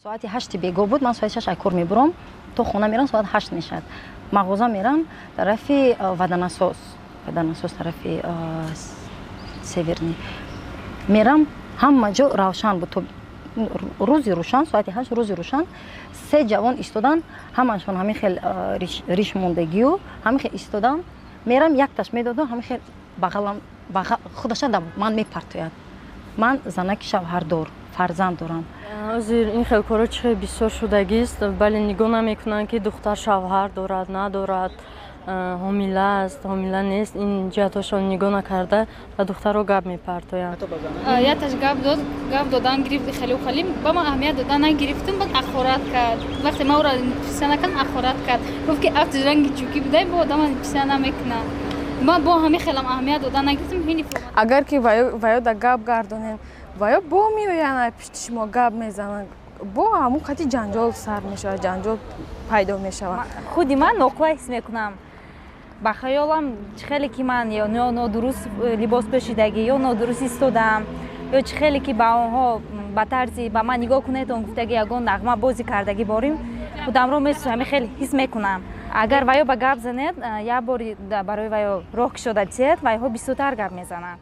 Соати 8 бего буд, ман соати 6 кор мебурам, то хона мерам, соат 8 мешавад. Мағоза мерам тарафи Водонасос, Водонасос тарафи Северный мерам, ҳама ҷо равшан буд. Рӯзи рӯшан, соати 8, рӯзи рӯшан, се ҷавон истодан, ҳамашон ҳамин хел риш мондагию ҳамин хел истодан. Мерам, якташ медоду ҳамин хел бағалам худаша да ман мепартояд. Ман занаки шавҳардор, фарзанд дорам. Ҳозир ин хел корҳо чӣ хел бисёр шудагист, бале, нигоҳ намекунанд, ки духтар шавҳар дорад, надорад, ҳомила аст, ҳомила нест. Ин ҷиҳатҳошон нигоҳ накарда, ба духтарро гап мепартоянд. Якташ гап дод, гап додан гирифт, хеле хали ба ман аҳамият дода нагирифтам, баъд ҳақорат кард. Вақте ман ӯро писанд накардам, ҳақорат кард, гуфт, ки афти ранги ҷугӣ будай, бо одама писанд намекунад. Ман бо ҳамин хелам аҳамият дода нагирифтам. Агар ки ваё да гап гардонем, ваё бо меоянд, пишти шумо гап мезананд, бо ҳамун қати ҷанҷол сар мешавад, ҷанҷол пайдо мешавад. Худи ман ноқулай ҳис мекунам. Ба хаёлам, чӣ хеле ки ман ё нодуруст либос пӯшидагӣ, ё нодуруст истодам, ё чӣ хеле ки ба онҳо ба тарзи ба ман нигоҳ кунед он гуфтаги, ягон нағма бозӣ кардагӣ борим, худамро ҳамин хел ҳис мекунам. Агар ваё ба гап занед, як бори барои ваё роҳ кушода диҳед, вайҳо бисёртар гап мезананд.